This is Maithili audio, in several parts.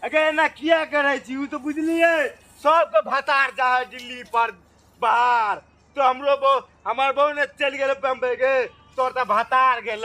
अगे एना किया करै छी? उ तो बुझलियै सबके भतार जा है दिल्ली पर बाहर, तो हमरो बहु हमर बहु ने चलि गेल बम्बई गे, तोर तऽ भतार गेल,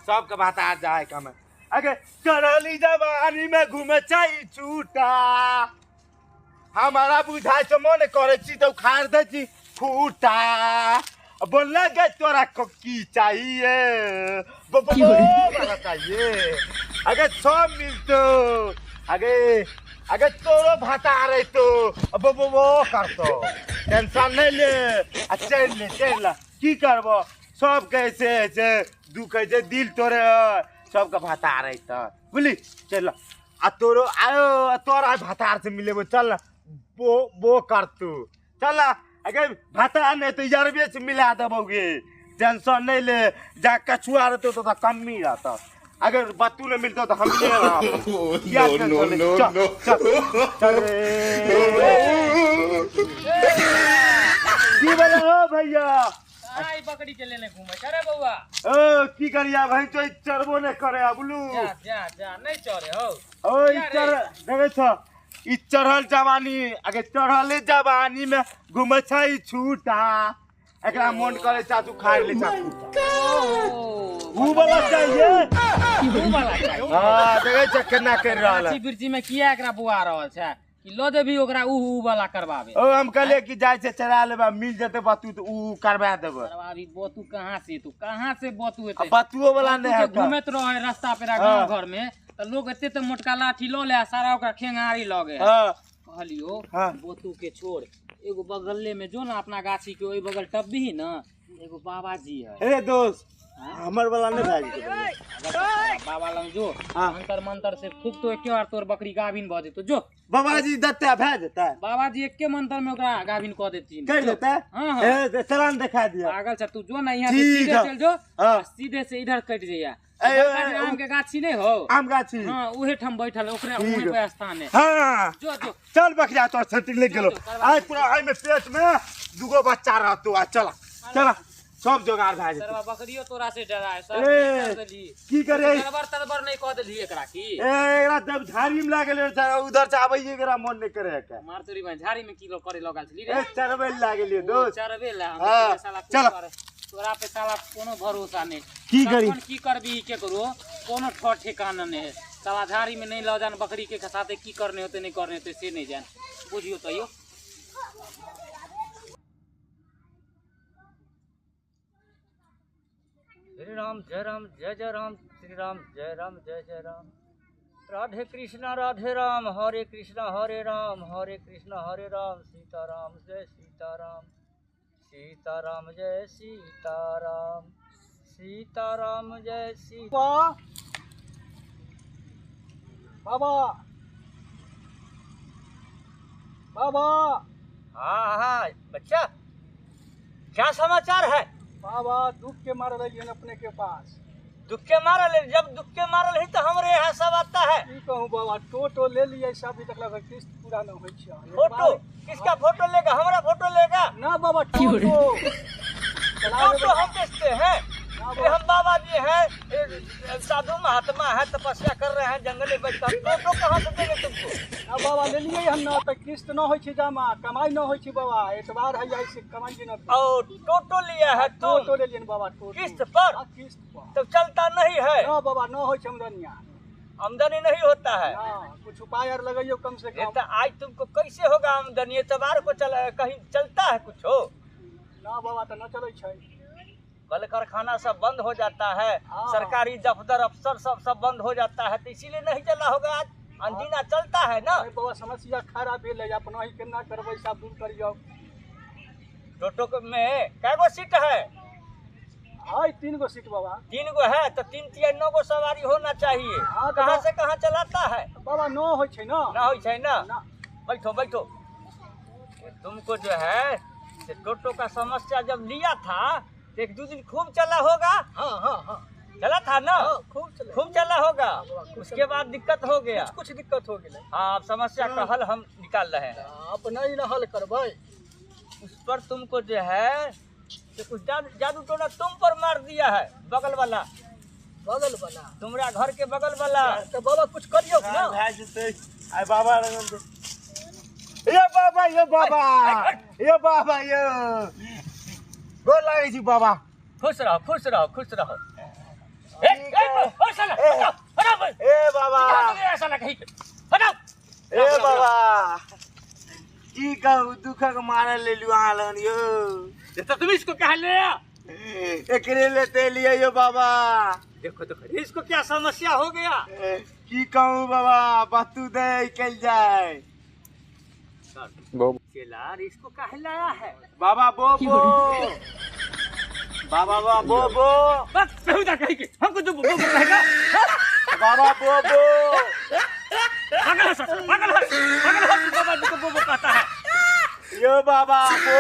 सबके भतार जा है कमे। अगे चढ़ली जवानी में घूमे छै छूटा, हमारा बुझाइ छै मन करै छी तऽ उखाड़ दै छी खूटा। बोलना गे तोरा को की चाहिए, बड़ा चाहिए। अगे सब मिलतो, अगे अगे तोरो भाता रहितो बो बो करतो, टेंशन नहीं ले आ चल ले चल ला। की करबो सब कैसे ऐसे दुख है दिल तोरे, सबके भाता रहितो बुझली। चल ला आ तोरो आयो तोरा भातार से मिलेबो, चल ना बो बो कर तू चल ना। अगर भाता नहीं तो यारबे से मिला देबोगे, टेंशन नहीं ले। जा कछुआ रहते तो कमी रहता, अगर बत्तू नहीं मिलता तो हम ले नो नो नो चल की बोला हो भैया? आई बकरी के लेने घूमे अरे बउआ। ओ की करिया भाई, तो चरबो नहीं करे बोलू। जा जा जा नहीं चरे हो। ओ ई चर देखे छ, ई चढ़ल जवानी, अगे चढ़ले जवानी में घूमे छै छूटा, एकरा मन करे चाचू खाड़ ले चाचू ऊ वाला चाहिए, ऊ वाला चाहिए। हां देखे छ केना कर रहल है, गाछी में किया एकरा बुआ रहल छै कि ल देबी ओकरा ऊ ऊ वाला करवाबे। ओ हम कहलिए कि जाय छै चरा लेबा, मिल जेते बतू त ऊ करवा देबे। करवाबी बतू कहां से, तू कहां से बतू एते? बतुओ वाला नहीं है, घूमत रहे रास्ता पे गांव घर में त लोग एते त मोटका लाठी ल ले सारा ओकरा खेंगारी लगे। हां कहलियो बतू के छोड़, एगो बगले में जो ना अपना गाछी के ओई बगल टब्बी ना एगो बाबा जी है। ए दोस्त हमर वाला नहीं भए जेतै, बाबा लंग जो अंतर मंतर से खूब तो एके बार तोर बकरी गाभिन भ जेतो। जो बाबा जी दत्ते भए जेतै, बाबा जी एके मंतर में ओकरा गाभिन क देथिन, कर देतै। हां ए चलान दिखा दिया पागल छ तू, जो ना यहां से सीधे चल जो, सीधे से इधर कट जइया, आम के गाछी नहीं हो, आम गाछी, हां उहे ठाम बैठल ओकरे उहे पे स्थान है। हां जो जो चल बकरिया तोर सेटिंग ले गेलो, आज पूरा आइ में पेट में दुगो बच्चा रहतो। आ चल चल सब जोगाड़ भए जेतै। सरवा बकरियो तोरा से डराय सब कर देली, की करे तरबर तरबर नहीं कह देली एकरा की। ए एकरा जब झाड़ी में लागल उधर से आबै एकरा मन नहीं करे के मार तोरी में झाड़ी में की लो करे लगल छली रे। ए चरबे लागलिए दोस्त, चरबे ला हम साला चल तोरा पे साला कोनो भरोसा नहीं। की करी की करबी के करो कोनो ठोर ठिकाना नहीं है, साला झाड़ी में नहीं ल जान बकरी के साथे की करने होते नहीं करने होते से नहीं जान, बुझियो तैयो। श्री राम जय राम जय जय राम, श्री राम जय राम जय जय राम, राधे कृष्णा राधे राम, हरे कृष्णा हरे राम, हरे कृष्णा हरे राम, सीताराम जय सीताराम, सीताराम जय सीताराम, सीताराम जय सीता। बाबा बाबा। हाँ हाँ बच्चा क्या समाचार है? बाबा दुख के मारल है अपने के पास। दुख के मारल? जब दुख के मारल ही तो हमरे यहाँ सब आता है। की कहूँ बाबा टोटो ले लिए सब अभी तक लगभग किस्त पूरा न होई छै। फोटो किसका फोटो लेगा? हमारा फोटो लेगा ना बाबा, टोटो टोटो हम बेचते हैं। हम बाबा जी हैं, साधु महात्मा है, तपस्या कर रहे हैं जंगल में बैठकर, टोटो कहाँ से देंगे तुमको? ना बाबा ले लिए हम ना तो किस्त न होई छै जमा, कमाई न होई छै बाबा, एतबार है आई से कमाई न। और टोटो लिया है तुम? टोटो ले लिए बाबा, टोटो किस्त पर? किस्त पर तो चलता नहीं है ना बाबा, न होई छै आमदनिया, आमदनी नहीं होता है। कुछ उपाय और लगाइयो कम से कम। तो आज तुमको कैसे होगा आमदनी? एतबार को चल कहीं चलता है कुछ हो ना बाबा? तो न चले छै, कल कारखाना सब बंद हो जाता है, सरकारी दफ्तर अफसर सब सब बंद हो जाता है, तो इसीलिए नहीं चला होगा आज। अंदिना चलता है ना बाबा? समस्या खड़ा भेल है, अपना ही केना करबै सब दूर करियो। टोटो में कै गो सीट है? हाय 3 गो सीट बाबा। 3 गो है तो 3 3 9 गो सवारी होना चाहिए। कहाँ से कहाँ चलाता है बाबा? न होई छै ना, ना होई छै ना। बैठो बैठो। तुमको जो है से टोटो का समस्या जब लिया था एक दो दिन खूब चला होगा। हाँ हाँ हाँ चला था ना? हाँ, खूब चला, खूब चला होगा। उसके बाद दिक्कत हो गया, कुछ दिक्कत हो गया। हाँ अब समस्या का हल हम निकाल रहे हैं। आप नहीं ना हल करबै उस पर। तुमको जो है तो कुछ जादू टोना तुम पर मार दिया है, बगल वाला, बगल वाला तुम्हारा घर के बगल वाला। तो बाबा कुछ करियो ना। आइ बाबा लगन दे। ये बाबा ये बाबा ये बाबा ये गोर लागै छी बाबा। खुश रहो खुश रहो खुश रहो। ए ए ओ साला हटाओ हटाओ। ए बाबा साला कहीं हटाओ। ए बाबा की कहू दुखक मारल लेलु अहाँ लगन यो। तो तुम इसको कहा ले आया? एकरे लेते लिए यो बाबा। देखो देखो इसको क्या समस्या हो गया। की कहूँ बाबा बतू दे कल जाए। चेलार इसको काहे लाया है? बाबा बोबो बाबा बाबा बोबो बस बेहुदा कहीं के हमको जो बोबो रहेगा। बाबा बोबो पागल है सर, पागल है पागल है। बाबा जी को बोबो कहता है यो बाबा बो।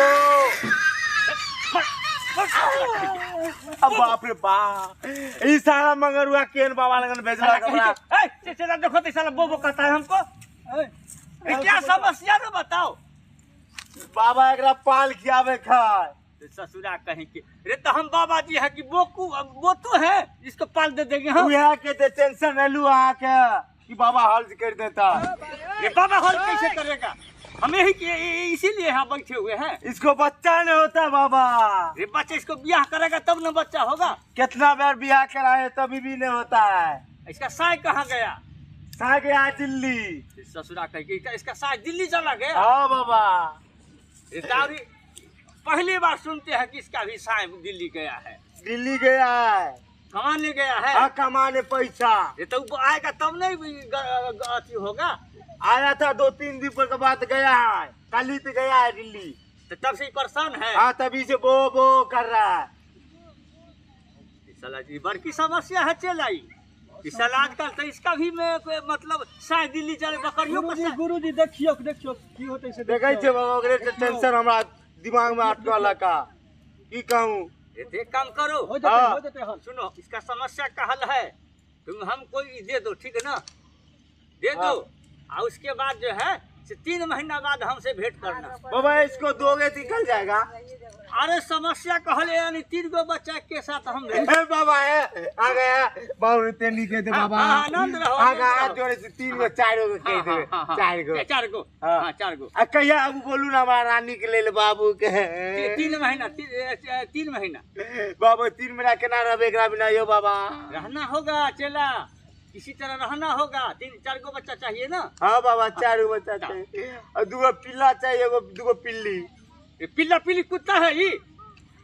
अब बाप रे बाप ई सारा मंगरुआ केन बाबा लगन भेजला हमरा। ए चेला देखो तो साला बोबो कहता है हमको। ए क्या समस्या रे बताओ। बाबा एकरा पाल खियावे खाए ससुरा कहीं के। रे तो हम बाबा जी है कि बोकू बोतू है जिसको पाल दे देंगे हम। उहे के ते टेंशन रहलू अहाँ के कि बाबा हल्ज कर देता। ये बाबा हल्ज कैसे करेगा? हम यही इसीलिए यहाँ बैठे हुए हैं। इसको बच्चा नहीं होता बाबा। ये बच्चा इसको ब्याह करेगा तब न बच्चा होगा। कितना बार ब्याह कराए तभी भी नहीं होता है। इसका साय कहाँ गया? साय गया दिल्ली। ससुरा कहीं इसका साय दिल्ली चला गया। हाँ बाबा पहली बार सुनते हैं कि इसका भी साय दिल्ली गया है। दिल्ली गया है कमाने गया है। हाँ कमाने पैसा। ये तो आएगा तब नहीं अथी होगा। आया था 2-3 दिन के बाद गया है, कल ही तो गया है दिल्ली। तो तब से ही परेशान है। हाँ तभी से बो बो कर रहा है। साला जी बड़की समस्या है चलाई साला आजकल तो इसका भी मैं मतलब साय दिल्ली चले बकरियों को। गुरु जी देखियो देखियो की होते से देखै छै बाबा। ओकरे टेंशन हमरा दिमाग में अटकल का की कहूं। एक काम करो हो जाते हो जाते हल। सुनो इसका समस्या का हल है तुम हमको दे दो, ठीक है ना? दे दो और उसके बाद जो है 3 महीना बाद हमसे भेंट करना। बाबा इसको दोगे तो निकल जाएगा। अरे समस्या कहले यानी 3 गो बच्चा के साथ हम ए बाबा ए आ गया बाबू ते लिखे दे बाबा। आनंद रहो आ गया जोड़े से 3 गो 4 गो कह दे 4 गो 4 गो हां 4 गो। आ कहिया अब बोलू ना हमारा रानी के लेल बाबू के 3 महीना 3 महीना बाबू 3 महीना केना रहबे एकरा बिना यो बाबा? रहना होगा चला किसी तरह रहना होगा। 3-4 गो बच्चा चाहिए ना। हाँ बाबा 4 गो बच्चा चाहिए और 2 गो पिल्ला चाहिए, एगो 2 गो पिल्ली। ये पिल्ला पिल्ली कुत्ता है ये?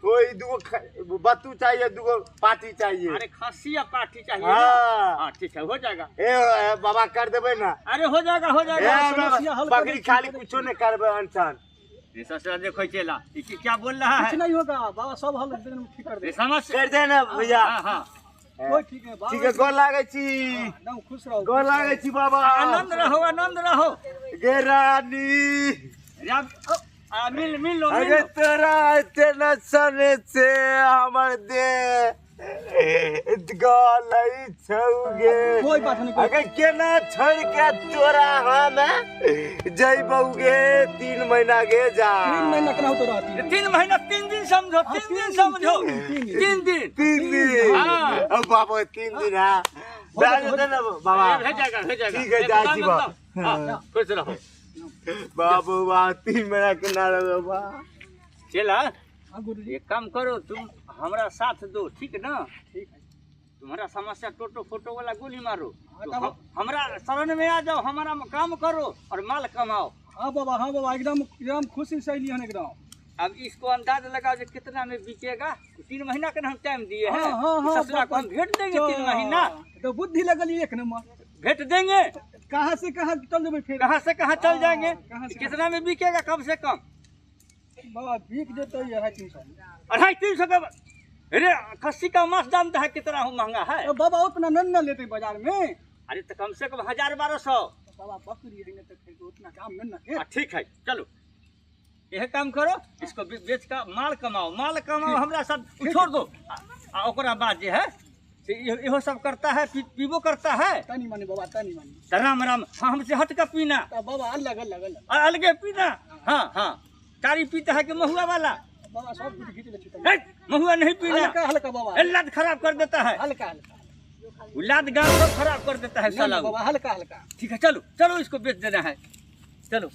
वही 2 गो बत्तू चाहिए, 2 गो पाटी चाहिए। अरे खसी या पाटी चाहिए। हाँ हाँ ठीक है हो जाएगा। ए बाबा कर देबे ना। अरे हो जाएगा हो जाएगा। बकरी खाली कुछो नहीं करबे अनसान। ससुरा देखो चेला क्या बोल रहा है। कुछ नहीं होगा बाबा सब हल ठीक कर दे। समस्या कर दे ना भैया। हाँ कोई ठीक है ठीक है। गोर लागै छी। एकदम खुश रहो। गोर लागै छी बाबा। आनंद रहो आनंद रहो। गे रानी मिल मिल लो। अरे तोरा एते सने से हमर दे गलै छौ गे। कोई बात नहीं। अगर केना छोड़ के तोरा हम जइबौ गे 3 महीना गे जा। 3 महीना केना होतो रहती? 3 महीना 3 दिन समझो 3 दिन समझो 3 दिन 3 दिन। हां अब बाबा 3 दिन। हां भेज दे ना बाबा। भेज जाएगा भेज जाएगा। ठीक है जा छी बाबा। हां खुश रहो बाबू। बा 3 महीना केना रहबे बा। चला एक काम करो तुम हमारा साथ दो, ठीक ना? ठीक है। तुम्हारा समस्या टोटो फोटो वाला गोली मारो तो हमारा शरण में आ जाओ, हमारा काम करो और माल कमाओ। हाँ बाबा हाँ बाबा एकदम एकदम खुशी से अली हन एकदम। अब इसको अंदाज लगाओ जो कितना में बिकेगा। 3 महीना के हम टाइम दिए हैं। हाँ, हाँ, ससुरा को हम भेंट देंगे 3 महीना। तो बुद्धि लगल एक नंबर। भेंट देंगे कहाँ से कहाँ चल जेबै फिर? कहाँ से कहाँ चल जाएंगे? कितना में बिकेगा कम से कम? बाबा बिक जेतै 250-300। 250-300 का? अरे खस्सी का मांस जानता है कितना महंगा है। तो बाबा उतना न न लेते बाजार में। अरे तो कम से कम 1000-1200। बाबा बकरी है तो फिर उतना दाम न न। ठीक है चलो यह काम करो, इसको बेच का माल कमाओ माल कमाओ हमरा सब छोड़ दो। आ ओकरा बाद जे है से इहो सब करता है पीबो करता है। तनी मानी बाबा तनी मानी। राम राम हमसे हट का पीना बाबा अलग अलग अलग अलगे पीना। हाँ हाँ तारी पीता है कि महुआ वाला? बाबा सब कुछ खींच ले। महुआ नहीं पीना, हल्का हल्का बाबा, लत खराब कर देता है। हल्का हल्का वो लाद गाड़ सब खराब कर देता है नहीं, साला वो। बाबा हल्का हल्का। ठीक है चलो चलो, इसको बेच देना है, चलो।